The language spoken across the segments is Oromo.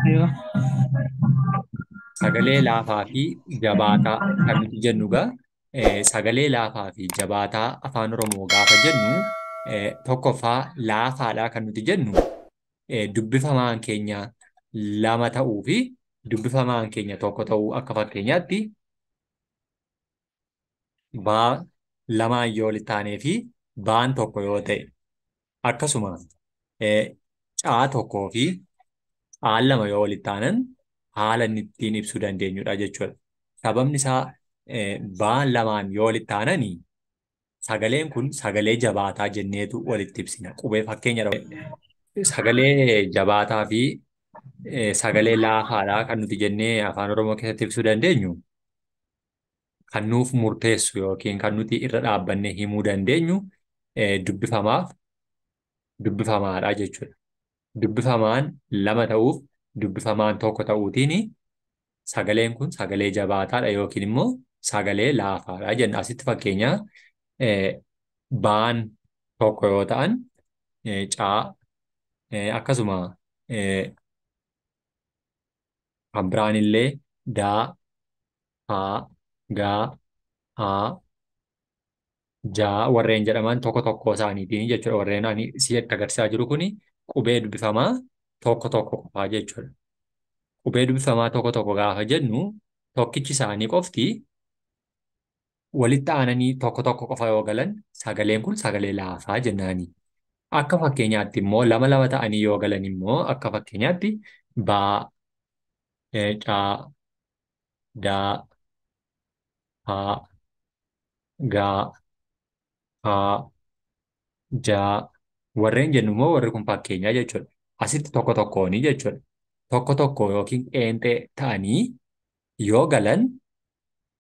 ايوه. Sagalee laafaa fi jabaataa kan nuti jennu egaa sagalee laafaa fi jabaataa afaan Oromoo gaafa jennu tokkoffaa laafaadhaa kan nuti jennu dubbifamaan keenya lama ta'uu fi dubbifamaan keenya tokko ta'uu akka fakkeenyaatti baa lamaan yoo walitti aanee fi baan tokko yoo ta'e akkasuma caa tokkoo fi caan lama yoo walitti aanan haala inni ittiin ibsuu dandeenyudha jechuudha. Sababni isaa baan lamaan yoo walitti aananii sagaleen kun sagalee jabaataa jenneetu walitti ibsina. Qubee fakkeenya sagalee jabaataa fi sagalee laafaadhaa kan nuti jennee afaan Oromoo keessatti ibsuu dandeenyu kan nuuf murteessu yookiin kan nuti irra dhaabbannee himuu dandeenyu dubbifamaaf dubbifamaadha jechuudha. Dubbifamaan lama ta'uuf dubbifamaan tokko ta'uutiin sagaleen kun sagalee jabaataadha yookiin immoo sagalee laafaadha jenna. Asitti fakkeenya baan tokko yoo ta'an caa akkasuma kan biraan illee daa, haa, gaa, haa, jaa warreen jedhaman tokko tokko isaaniitiin jechuudha. Warreen ani si'atti agarsiisaa jiru kuni qubee dubbifamaa tokko tokko qofaa jechuudha. Qubee dubbifamaa tokko tokko gaafa jennu tokkichi isaanii qofti walitti aananii tokko tokko qofa yoo galan sagaleen kun sagalee laafaa jennaani. Akka fakkeenyaatti immoo lama lama ta'anii yoo galan immoo akka fakkeenyaatti baa, caa, daa, haa, gaa, haa, jaa warreen jennu immoo warri kun fakkeenyaa jechuudha. Asitti tokko tokkooni jechuudha. Tokko tokko yookiin qeenxee ta'anii yoo galan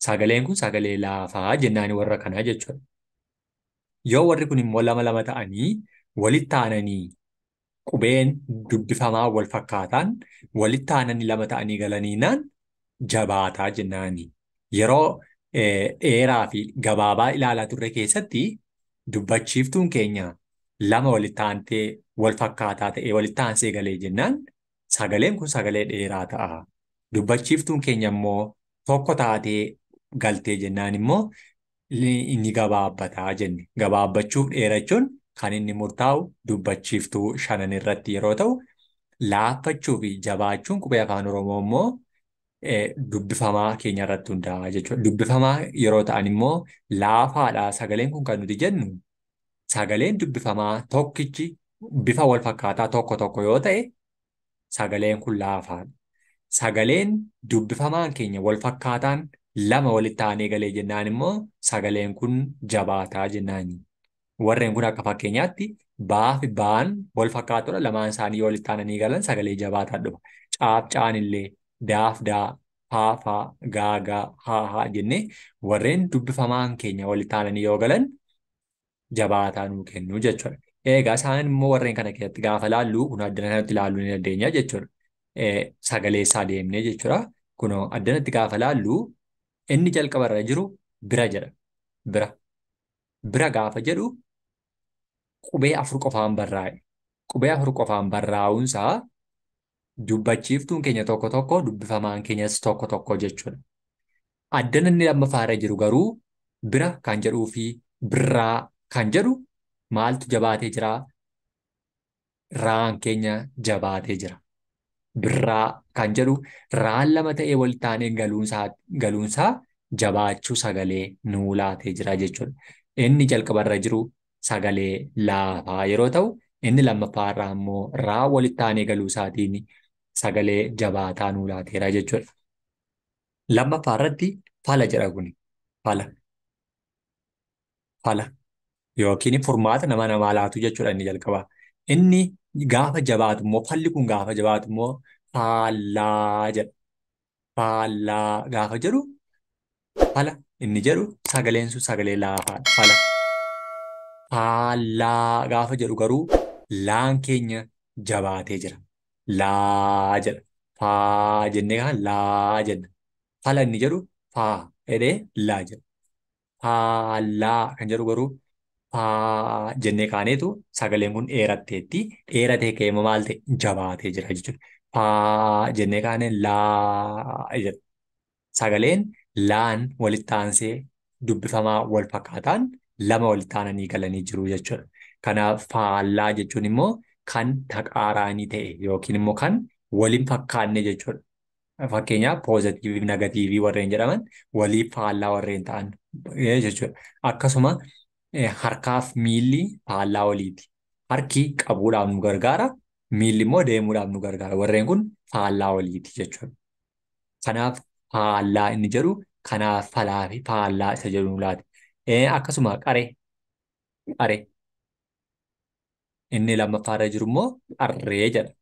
sagaleen kun sagalee laafaa jennaani warra kanaa jechuudha. Yoo warri kun immoo lama lama ta'anii walitti aananii qubeen dubbifamaa wal fakkaataan walitti aananii lama ta'anii galaniinaan jabaataa jennaani. Yeroo dheeraa fi gabaabaa ilaalaa turre keessatti dubbachiiftuun keenya lama walitti aantee wal fakkaataa ta'ee walitti aansee galee jennaan sagaleen kun sagalee dheeraa ta'a. Dubbachiiftuun keenya immoo tokko taatee galtee jennaan immoo inni gabaabbataa jenne. Gabaabbachuuf dheerachuun kan inni murtaa'u dubbachiiftuu shanan irratti yeroo ta'u, laaffachuu fi jabaachuun qubee afaan Oromoo immoo dubbifamaa keenya irratti hundaa'a jechuudha. Dubbifamaa yeroo ta'an immoo laafaadha. Sagaleen kun kan nuti jennu sagaleen dubbifamaa tokkichi bifa wal fakkaataa tokko tokko yoo ta'e sagaleen kun laafaadha. Sagaleen dubbifamaan keenya wal fakkaataan lama walitti aanee galee jennaan immoo sagaleen kun jabaataa jennaani. Warreen kun akka fakkeenyaatti baa fi baan wal fakkaatudha. Lamaan isaanii yoo walitti aananii galan sagalee jabaataa dhufa. Caaf caan illee daaf daa, faa faa, gaa gaa, haa haa jennee warreen dubbifamaan keenya walitti aananii yoo galan jabaataa nuu kennu jechuudha. Egaa isaan immoo warreen kana keessatti gaafa laallu kun addana kanatti ilaaluu ni dandeenya jechuudha. Sagalee isaa deemnee jechuudha. Kunoo addanatti gaafa laallu inni jalqaba irra jiru bira jedha. Bira. Bira gaafa jedhu qubee afur qofaan barraa'e. Qubee afur qofaan barraa'uunsaa dubbachiiftuun keenya tokko tokko dubbifamaan keenyas tokko tokko jechuudha. Addana inni lammaffaa irra jiru garuu bira kan jedhuu fi birraa kan jedhu maaltu jabaatee jira? Raan keenya jabaatee jira. Birraa kan jedhu raan lama ta'ee walitti aanee galuunsaa jabaachuu sagalee nuu laatee jira jechuudha. Inni jalqabarra jiru sagalee laafaa yeroo ta'u, inni lammaffaa irraa immoo raa walitti aanee galuu isaatiin sagalee jabaataa nuu laateera jechuudha. Lammaffaa irratti fala jedha kuni. Fala. Fala. Yookiin furmaata nama namaa laatu jechuudha inni jalqabaa. Inni gaafa jabaatu immoo falli kun gaafa jabaatu immoo faallaa jedha. Faallaa gaafa jedhu fala inni jedhu sagaleen sun sagalee laafaadha. Fala. Faallaa gaafa jedhu garuu laan keenya jabaatee jira. Laa jedha. Faa jennee kan laa jenna. Fala inni jedhu faa jedhee laa jedha. Faallaa kan jedhu garuu faa jennee kaaneetu sagaleen kun dheeratteetti. Dheeratee ka'ee maal ta'e jabaatee jira jechuudha. Faa jennee kaane laa jedha. Sagaleen laan walitti aansee dubbifamaa wal fakkaataan lama walitti aananii galanii jiru jechuudha. Kanaaf faallaa jechuun immoo kan taqaaraanii ta'e yookiin immoo kan waliin fakkaanne jechuudha. Fakkeenyaaf poozitiivii fi negatiivii warreen jedhaman waliif faallaa warreen ta'an jechuudha. Akkasuma harkaaf miilli faallaa waliiti. Harki qabuudhaaf nu gargaara, miilli immoo deemuudhaaf nu gargaara. Warreen kun faallaa waliiti jechuudha. Kanaaf faallaa inni jedhu kanaaf falaa fi faallaa isa jedhu nu laata. Akkasuma qaree qaree inni lammaffaarra jiru immoo qarree jedha.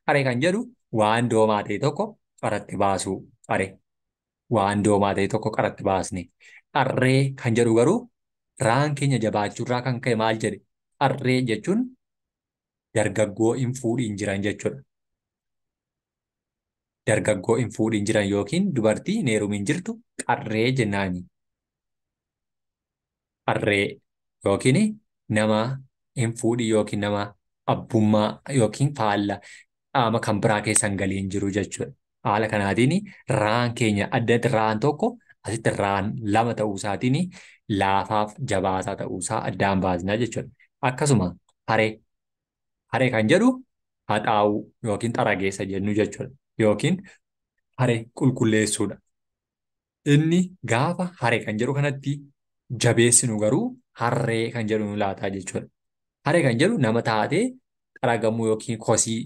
Qaree kan jedhu waan doomaa ta'e tokko qaratti baasuu qaree. Waan doomaa ta'e tokko qaratti baasne. Qarree kan jedhu garuu raan keenya jabaachuurraa kan ka'e maal jedhe? Qarree jechuun dargaggoo hin fuudhiin jiran jechuudha. Dargaggoo hin fuudhiin jiran yookiin dubartii hin heerumiin jirtu qarree jennaani. Qarree yookiin nama hin fuudhin yookiin nama abbummaa yookiin faalla qaama kan biraa keessa hin galiin jiru jechuudha. Haala kanaatiin raan keenya addatti raan tokko asitti raan lama ta'uu isaatiin laafaaf jabaataa ta'uusaa addaan baasnaa jechuudha. Akkasuma haree haree kan jedhu haxaa'uu yookiin xarageessa jennu jechuudha. Yookiin haree qulqulleessuudha. Inni gaafa haree kan jedhu kanatti jabeessinu garuu harree kan jedhu nu laataa jechuudha. Haree kan jedhu nama taatee xaragamuu yookiin kosii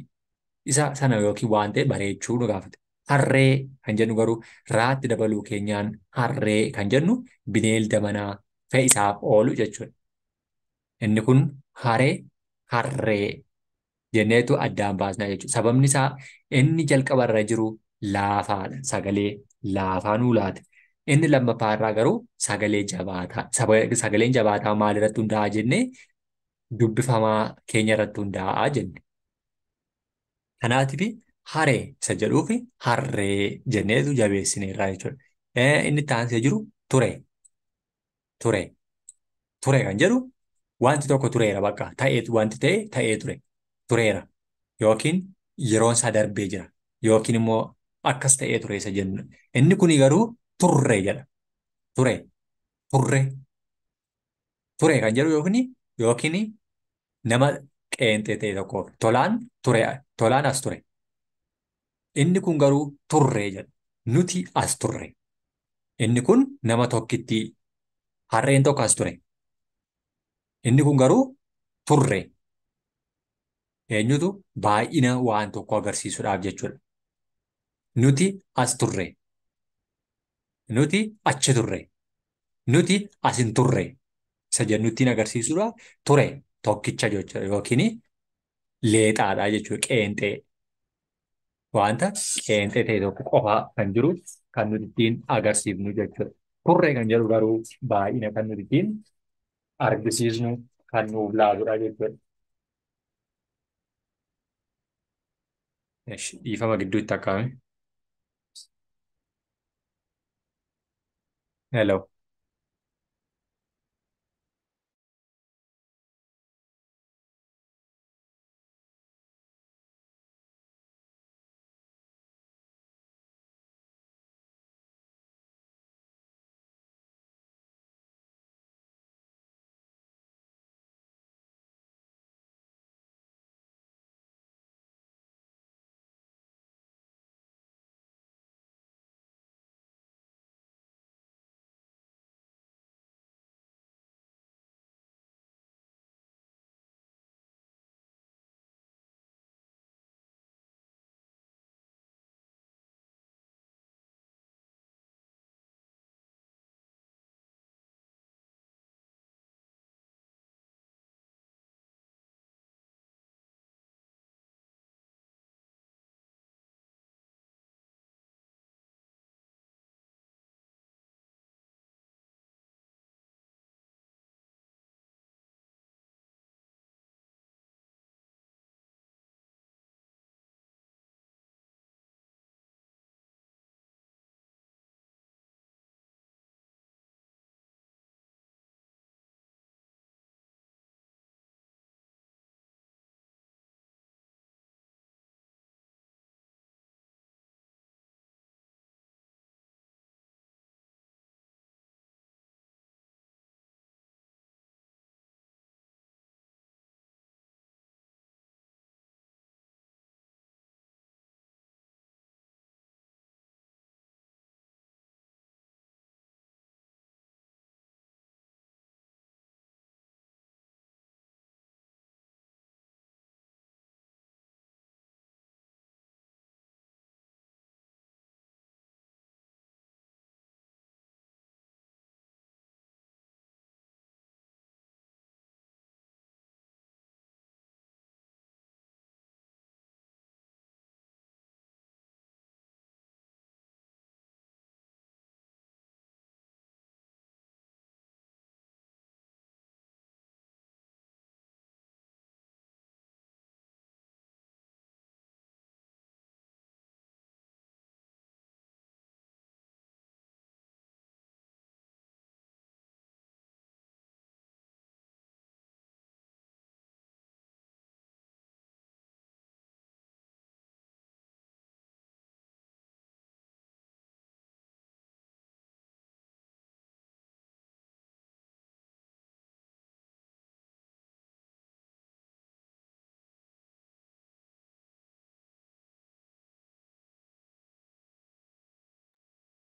isa sana yookiin waan ta'e bareechuu nu gaafata. Harree kan jennu garuu raatti dabaluu keenyaan harree kan jennu bineelda manaa fe'isaaf oolu jechuudha. Inni kun haree harree jenneetu addaan baasnaa jechuudha. Sababni isaa inni jalqabarra jiru laafaadha. Sagalee laafaa nuu laata. Inni lammaffaa irraa garuu sagalee jabaataa. Sagaleen jabaataa maalirratti hundaa'a jennee dubbifamaa keenya irratti hundaa'a jenne. Kanaatiif haree isa jedhuuf harree jenneetu jabeessineerra jechuudha. Inni itti aansee jiru ture. Ture. Ture kan jedhu wanti tokko tureera bakka ta'eetu wanti ta'e ta'ee ture. Tureera yookiin yeroon isaa darbee jira yookiin immoo akkas ta'ee ture isa jennu. Inni kuni garuu turre jedha. Ture. Turre. Ture kan jedhu yookiin nama qeenxee ta'e tokkoof tolaan ture tolaan as ture. Inni kun garuu turre jedha. Nuti as turre. Inni kun nama tokkitti harreen tokko as ture. Inni kun garuu turre. Eenyutu baay'ina waan tokko agarsiisuudhaaf jechuudha. Nuti as turre. Nuti achi turre. Nuti as hin turre. Isa jennuttiin agarsiisuudhaaf ture tokkicha jechuudha yookiin leexaadha jechuudha qeenxee. Wanta qeenxee ta'e tokko qofaa kan jiru kan nuti ittiin agarsiifnu jechuudha. Turre kan jedhu garuu baay'ina kan nuti ittiin argisiisnu kan nuuf laatudha jechuudha. Dhiifama gidduutti akkaame. Hello.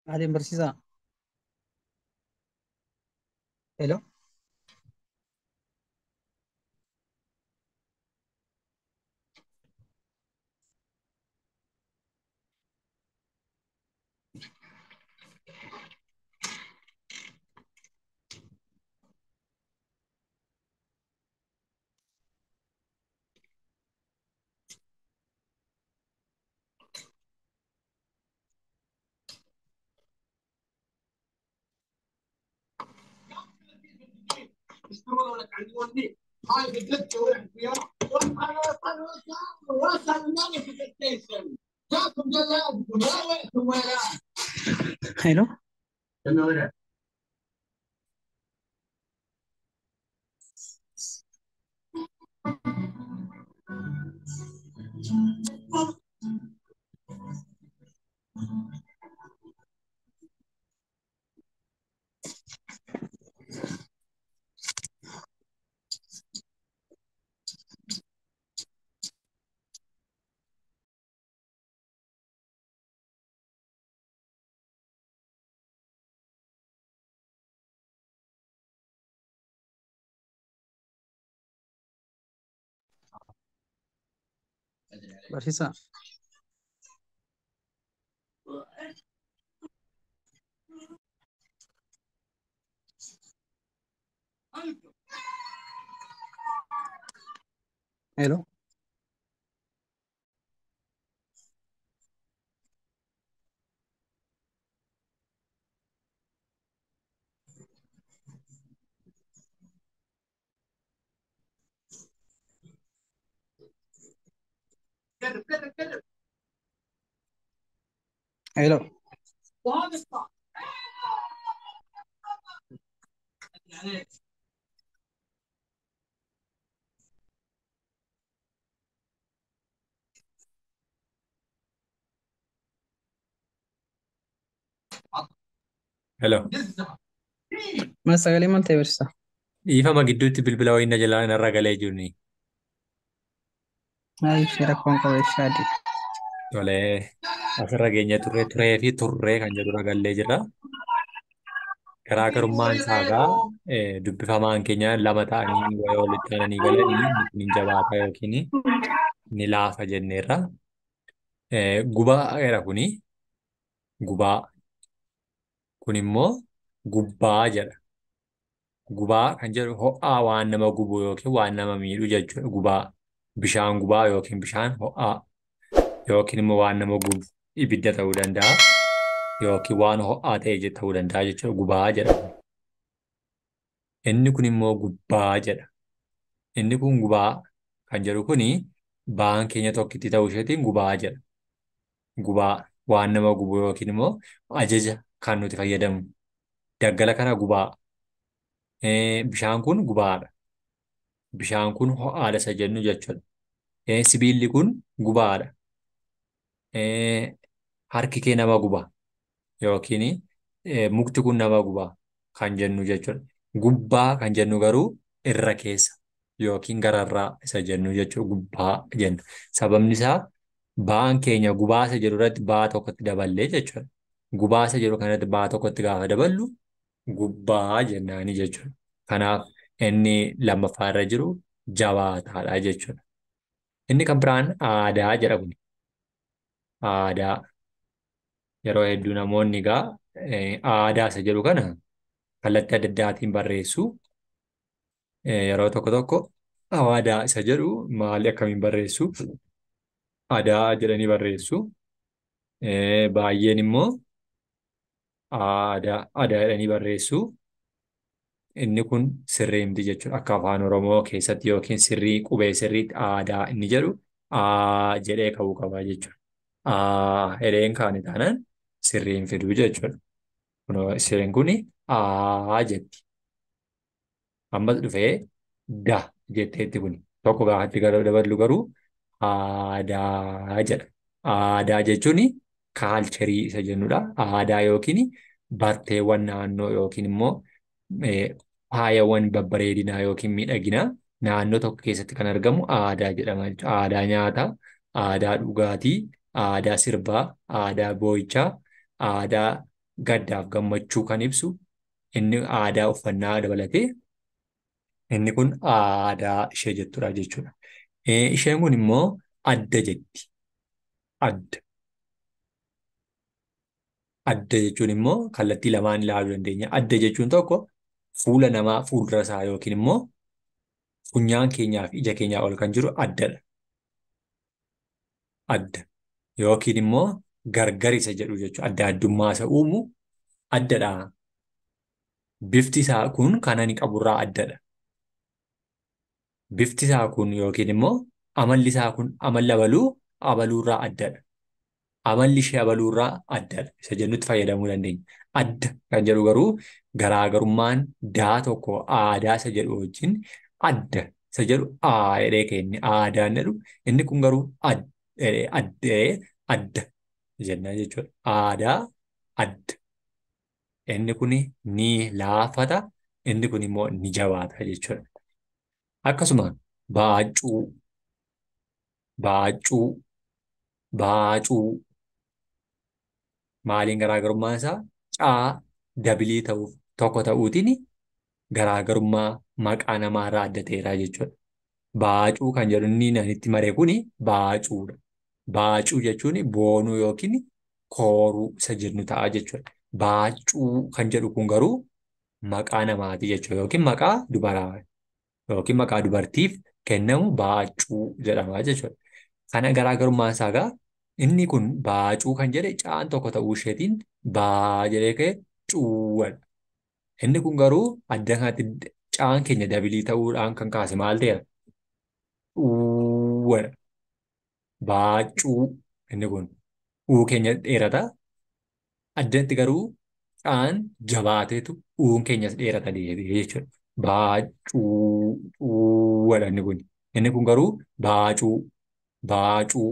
Adeem barsiisaa. Hello. Hello. Barsiisaa. Hello. Hello. Hello. Mana sagalee maal ta'e barsiisaa? Dhiifama gidduutti bilbila wayii na jalaa narra galee jiruni. Maaliif rakkoon qaba ibsaa adii? Tolee, asirra geenye turree turee fi turree kan jedhurra gallee jirra. Garaagarummaan isaa egaa dubbifamaan keenya lama ta'anii wayii walitti aananii galanii inni kun hin jabaata yookiin ni laafa jenneerra. Gubaa jedha kuni gubaa kun immoo gubbaa jedha. Gubaa kan jedhu ho'aa waan nama gubu yookiin waan nama miidhu jechuudha. Gubaa bishaan gubaa yookiin bishaan ho'aa yookiin immoo waan nama gubu ibidda ta'uu danda'a yookiin waan ho'aa ta'e ta'uu danda'a jechuudha. Gubaa jedhama. Inni kun immoo gubbaa jedha. Inni kun gubaa kan jedhu kuni ba'aan keenya tokkitti ta'uu isheetiin gubaa jedha. Gubaa waan nama gubu yookiin immoo ajaja kan nuti fayyadamnu. Daggala kana gubaa. Bishaan kun gubaadha. Bishaan kun ho'aadha isa jennu jechuudha. Sibiilli kun gubaadha. Harki kee nama guba yookiin mukti kun nama guba kan jennu jechuudha. Gubbaa kan jennu garuu irra keessa yookiin gararraa isa jennu jechuudha. Gubbaa jenna. Sababni isaa ba'aan keenya gubaa isa jedhu irratti ba'aa tokkotti daballee jechuudha. Gubaa isa jedhu kanatti ba'aa tokkotti gaafa daballu gubbaa jennaani jechuudha. Kanaaf inni lammaffaa irra jiru jabaataadha jechuudha. Inni kan biraan aadaa jedha kuni. Aadaa yeroo hedduu namoonni egaa aadaa isa jedhu kana kallattii adda addaatiin barreessu. Yeroo tokko tokko aadaa isa jedhu maali akkamiin barreessu? Aadaa jedhanii barreessu. Baay'een immoo aadaa aadaa jedhanii barreessu. Inni kun sirrii miti jechuudha. Akka afaan Oromoo keessatti yookiin sirrii qubee sirriitti aadaa inni jedhu aa jedhee ka'uu qaba jechuudha. Aa jedhee hin kaane taanaan sirrii hin fiduu jechuudha. Kunoo sirriin kun aa jetti. Ammas dhufee da jetteetti kuni. Tokko gaafatti daballu garuu aadaa jedha. Aadaa jechuun kaalcherii isa jennudha. Aadaa yookiin barteewwan naannoo yookiin immoo faayawwan babbareedinaa yookiin miidhaginaa naannoo tokko keessatti kan argamu aadaa jedhama jechuudha. Aadaa nyaataa, aadaa dhugaatii, aadaa sirbaa, aadaa boo'ichaa, aadaa Gaddaaf gammachuu kan ibsu inni aadaa uffannaa dabalatee inni kun aadaa ishee jettudha jechuudha. Isheen kun immoo adda jetti. Adda. Adda jechuun immoo kallattii lamaan ilaaluu dandeenya. Adda jechuun tokko fuula namaa fuuldura isaa yookiin immoo funyaan keenyaa fi ija keenyaa ol kan jiru addadha. Adda. Yookiin immoo gargar isa jedhu jechuudha. Adda addummaa isa uumu addadha. Bifti isaa kun kan ani qaburraa addadha. Bifti isaa kun yookiin immoo amalli isaa kun amala abaluurraa addadha. Amalli ishee abaluurraa addadha. Isa jennutti fayyadamuu dandeenya. Adda kan jedhu garuu garaagarummaan daa tokko aadaa isa jedhu wajjin adda isa jedhu aa jedhee kenne aadaan jedhu inni kun garuu adda jenna jechuudha. Aadaa adda. Inni kun ni laafata, inni kun immoo ni jabaata jechuudha. Akkasuma baacuu, baacuu, baacuu maaliin garaagarummaan isaa caa dabilii ta'uuf tokko ta'uutiin garaagarummaa maqaa namaarraa adda ta'eera jechuudha. Baacuu kan jedhu inni itti mare kuni baacuudha. Baacuu jechuun boonuu yookiin kooruu isa jennu ta'a jechuudha. Baacuu kan jedhu kun garuu maqaa namaati jechuudha yookiin maqaa dubaraa yookiin maqaa dubartiif kennamu baacuu jedhama jechuudha. Kana garaagarummaan isaa egaa inni kun baacuu kan jedhe caan tokko ta'uu isheetiin baa jedhee ka'e cuuwadha. Inni kun garuu adda kanatti caan keenya dabilii ta'uudhaan kan kaase maal ta'eera? Cuuwadha. Baacuu inni kun uu keenya dheerata. Addatti garuu caan jabaateetu uun keenyas dheerata deebi'ee jechuudha. Baacuu cuuwadha inni kun. Inni kun garuu baacuu baacuu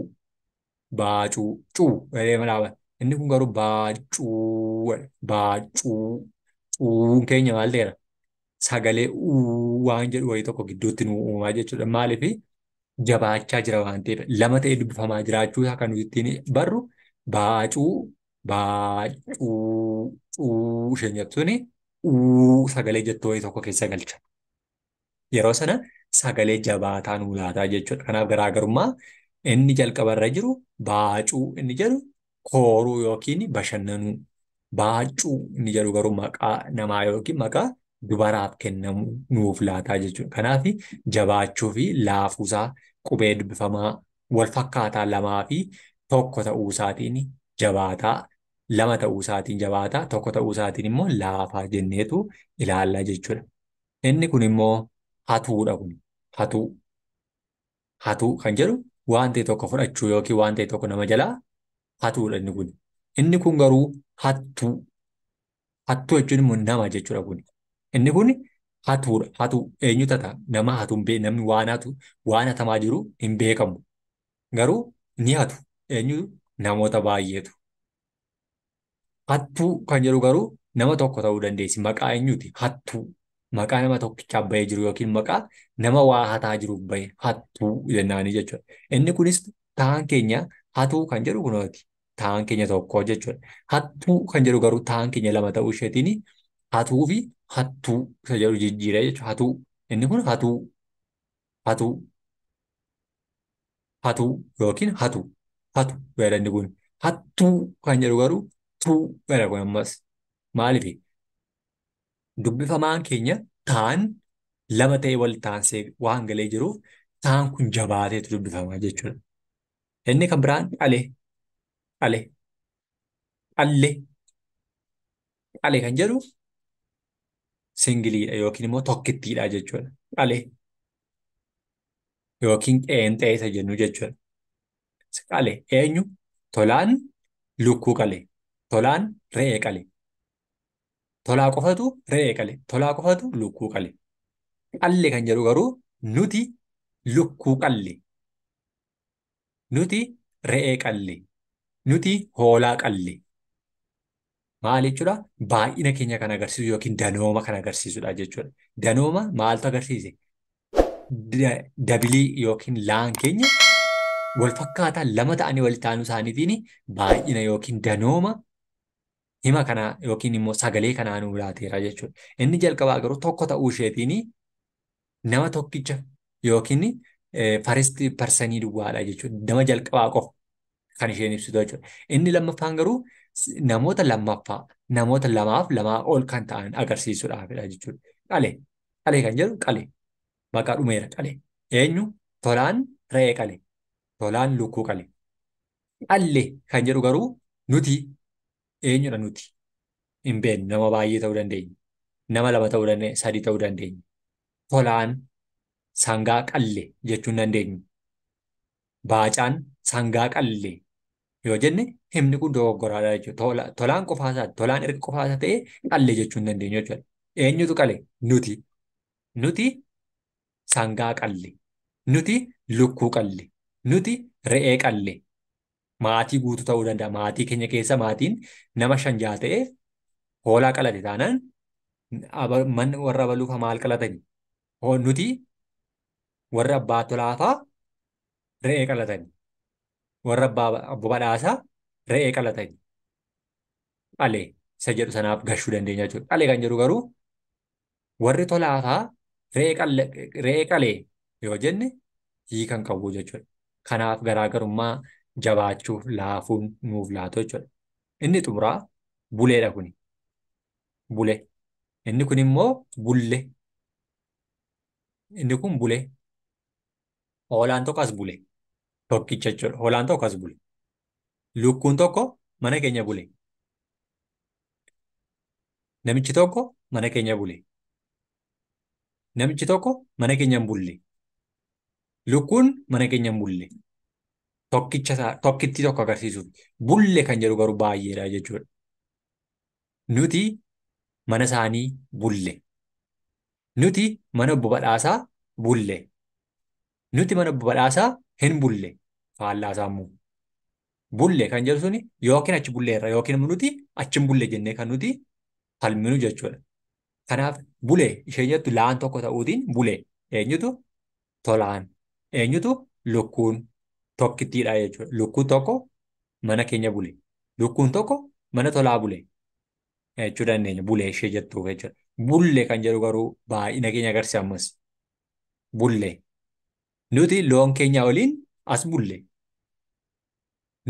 baacuu cuu jedhee madaaba. Inni kun garuu baacuudha. Baacuu cuun keenya maal ta'eera? Sagalee uu waan jedhu wayii tokko gidduutti nu uumaa jechuudha. Maaliif jabaachaa jira waan ta'eef lama ta'ee dubbifamaa jiraachuu isaa kan nuti ittiin barru baacuu baacuu cuu isheen jettu suni uu sagalee jettu wayii tokko keessa galcha. Yeroo sana sagalee jabaataa nuu laataa jechuudha. Kanaaf garaagarummaa inni jalqabarra jiru baacuu inni jedhu kooruu yookiin bashannanuu. Baacuu inni jedhu garuu maqaa namaa yookiin maqaa dubaraaf kennamu nuuf laataa jechuudha. Kanaaf jabaachuu fi laafuusaa qubee dubbifamaa wal fakkaataa lamaa fi tokko ta'uu isaatiin jabaataa, lama ta'uu isaatiin jabaataa, tokko ta'uu isaatiin immoo laafaa jenneetu ilaalla jechuudha. Inni kun immoo hatuudha kun. Hatuu. Hatuu kan jedhu waan ta'e tokko fudhachuu yookiin waan ta'e tokko nama jalaa hatuudha inni kun. Inni kun garuu hattuu. Hattuu jechuun immoo nama jechuudha kun. Inni kun hatuudha. Hatuu eenyu tata? Nama hatu hin beeku. Namni waan hatu waan hatamaa jiru hin beekamu. Garuu ni hatu. Eenyu? Namoota baay'eetu. Hattuu kan jedhu garuu nama tokko ta'uu dandeessi. Maqaa eenyuti? Hattuu. Maqaa nama tokkichaaf bahee jiru yookiin maqaa nama waa hataa jiruuf bahe hattuu jennaanii jechuudha. Inni kunis taan keenya hatuu kan jedhu kunooti. Taan keenya tokko jechuudha. Hattuu kan jedhu garuu taan keenya lama ta'uu isheetiin hatuu fi hattuu isa jedhu jijjiiree jechuudha. Hatuu. Inni kun hatuu. Hatuu. Hatuu yookiin hatu. Hatu jedha inni kun. Hattuu kan jedhu garuu tuu jedha kun ammas. Maaliif? Dubbifamaan keenya taan lama ta'ee wal taansee waan galee jiruuf taan kun jabaateetu dubbifamaa jechuudha. Inni kan biraan dhale. Dhale. Dhalle. Dhale kan jedhu singiliidha yookiin immoo tokkittiidha jechuudha. Dhale. Yookiin qeenxee isa jennu jechuudha. Qale eenyu? Tolaan lukkuu qale. Tolaan re'ee qale. Tolaa qofatu re'ee qale. Tolaa qofatu lukkuu qale. Qalle kan jedhu garuu nuti lukkuu qalle. Nuti re'ee qalle. Nuti hoolaa qalle. Maal jechuudha? Baay'ina keenya kan agarsiisu yookiin danooma kan agarsiisudha jechuudha. Danooma maaltu agarsiise? Dabilii yookiin laan keenya wal fakkaataa lama ta'anii wal taanuu isaaniitiin baay'ina yookiin danooma hima kanaa yookiin immoo sagalee kanaa nuu laateera jechuudha. Inni jalqabaa garuu tokko ta'uu isheetiin nama tokkicha yookiin first personii duwwaadha jechuudha. Nama jalqabaa qofa kan isheen ibsitu jechuudha. Inni lammaffaan garuu namoota lammaffaa, namoota lamaaf lamaa ol kan ta'an agarsiisuudhaafidha jechuudha. Qale, qale kan jedhu qale, maqaa dhumeera qale. Eenyu? Tolaan re'ee qale, tolaan lukkuu qale. Qalle kan jedhu garuu nuti eenyudha nuti? Hin beeknu, nama baay'ee ta'uu dandeenya. Nama lama ta'uu dandeenya, sadi ta'uu dandeenya. Tolaan sangaa qalle jechuu hin dandeenyu. Baacaan sangaa qalle yoo jenne himni kun dogoggoraadha jechuudha. Tolaan qofaasaa, tolaan erga qofaasaa ta'ee qalle jechuu hin dandeenyu jechuudha. Eenyutu qale? Nuti. Nuti sangaa qalle. Nuti lukkuu qalle. Nuti re'ee qalle. Maatii guutuu ta'uu danda'a. Maatii keenya keessa maatiin nama 5-6 ta'ee hoolaa qalate taanaan manni warra abaluufaa maal qalatani? Nuti warra abbaa tolaafaa re'ee qalatani. Warra abbaa badhaasaa re'ee qalatani. Qale isa jedhu sanaaf gashuu dandeenya jechuudha. Qale kan jedhu garuu warri tolaafaa re'ee qalee yoo jenne hiika hin qabu jechuudha. Kanaaf garaagarummaa jabaachuuf laafuun nuuf laatu jechuudha. Inni xumuraa buleedha kuni. Bule. Inni kun immoo bulle. Inni kun bule. Hoolaan tokko as bule. Tokkicha jechuudha. Hoolaan tokko as bule. Lukkuun tokko mana keenya bule. Namichi tokko mana keenya bule. Namichi tokko mana keenya hin bulle. Lukkuun mana keenya hin bulle. Tokkicha tokkitti tokko agarsiisuuf. Bulle kan jedhu garuu baay'eedha jechuudha. Nuti mana isaanii bulle. Nuti mana obbo Badhaasaa bulle. Nuti mana obbo Badhaasaa hin bulle. Faallaa isaa immoo. Bulle kan jedhu suni yookiin achi bulleerra yookiin immoo nuti achi hin bulle jennee kan nuti falminu jechuudha. Kanaaf bule isheen jettu laan tokko ta'uutiin bule. Eenyutu? Tolaan. Eenyutu? Lukkuun tokkittiidha jechuudha. Lukkuun tokko mana keenya bule. Lukkuun tokko mana tolaa bule jechuu dandeenya. Bule ishee jettuuf jechuudha. Bulle kan jedhu garuu baay'ina keenya agarsiisa ammas. Bulle. Nuti loon keenya waliin as bulle.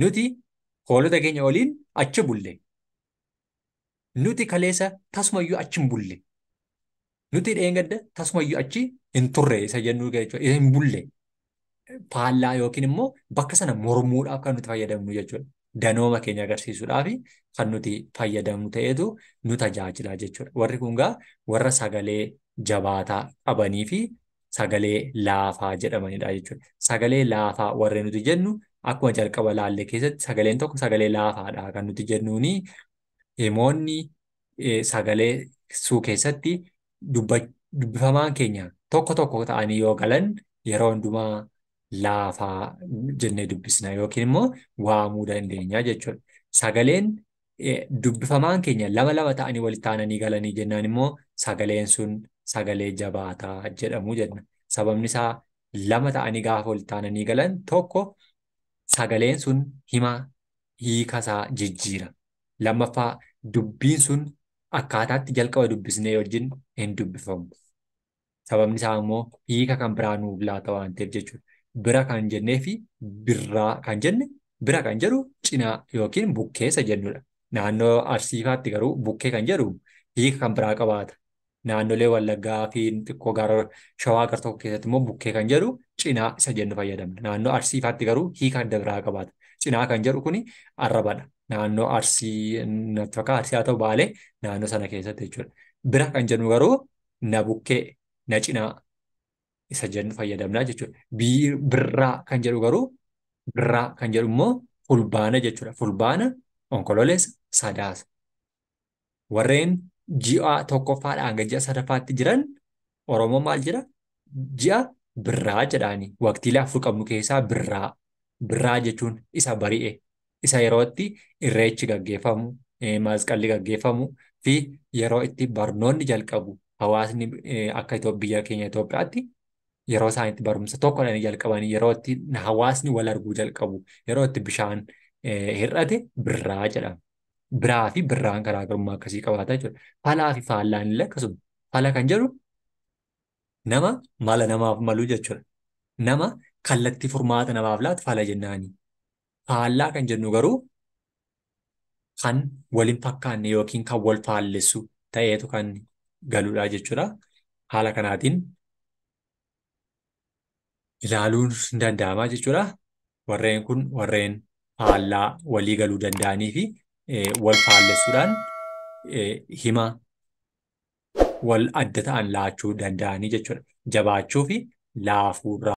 Nuti hoolota keenya waliin achi bulle. Nuti kaleessa tasumayyuu achi hin bulle. Nuti dheengadda tasumayyuu achi hin turre isa jennu jechuudha. Isa hin bulle. Faallaa yookiin immoo bakka sana mormuudhaaf kan nuti fayyadamnu jechuudha. Danooma keenya agarsiisuudhaaf kan nuti fayyadamnu ta'etu nu tajaajila jechuudha. Warri kun gaa warra sagalee jabaataa qabanii fi sagalee laafaa jedhamanidha jechuudha. Sagalee laafaa warri nuti jennu akkuma jalqaba laallee keessatti sagaleen tokko sagalee laafaadha kan nuti jennuuni himoonni sagalee suu keessatti dubbifamaan keenya tokko tokko ta'anii yoo galan yeroo hundumaa laafaa jennee dubbisna yookiin immoo waamuu dandeenya jechuudha. Sagaleen dubbifamaan keenya lama lama ta'anii walitti aananii galanii jennaan immoo sagaleen sun sagalee jabaataa jedhamu jenna. Sababni isaa lama ta'anii gaafa walitti aananii galan tokko sagaleen sun hima hiika isaa jijjiira. Lammaffaa dubbiin sun akkaataatti jalqaba dubbisnee wajjin hin dubbifamu. Sababni isaa immoo hiika kan biraa nuuf laata waan ta'eef jechuudha. Bira kan jennee fi birraa kan jenne bira kan jedhu cinaa yookiin bukkeessa jennudha. Naannoo Arsiifaatti garuu bukkee kan jedhu hiika kan biraa qabaata. Naannolee Wallaggaa fi xiqqoo gara Shawaa gar tokko keessatti immoo bukkee kan jedhu cinaa isa jennu fayyadamna. Naannoo Arsiifaatti garuu hiika adda biraa qabaata. Cinaa kan jedhu kuni arrabadha. Naannoo Arsii natti fakkaata Arsii haa ta'u Baalee naannoo sana keessatti jechuudha. Bira kan jennu garuu na bukkee na cinaa isa jennu fayyadamna jechuudha. Birraa kan jedhu garuu birraa kan jedhu immoo fulbaana jechuudha. Fulbaana, onkololeessa, sadaasa. Warreen ji'a tokkoffaadhaan hanga ji'a sadaffaatti jiran Oromoo maal jedha? Ji'a birraa jedhaani. Waqtiilee afur qabnu keessaa birraa. Birraa jechuun isa bari'e, isa yeroo itti irreechi gaggeeffamu, masqalli gaggeeffamu fi yeroo itti barnoonni jalqabu hawaasni akka biyya keenya Itoophiyaatti yeroo isaan itti barumsa tokkodhaan jalqabanii yeroo itti hawaasni wal arguu jalqabu yeroo itti bishaan hir'ate birraa jedhama. Biraa fi birraan garaagarummaa akkasii qabaata jechuudha. Falaa fi faallaan illee akkasuma. Fala kan jedhu nama mala namaaf malu jechuudha. Nama kallattii furmaata namaaf laatu fala jennaani. Faallaa kan jennu garuu kan wal hin fakkaanne yookiin kan wal faallessu ta'eetu kan galudha jechuudha. Haala kanaatiin ilaaluun hin danda'ama jechuudha. Warreen kun warreen faallaa walii galuu danda'anii fi wal faallessuudhaan hima wal adda ta'an laachuu danda'anii jechuudha. Jabaachuu fi laafuurraa.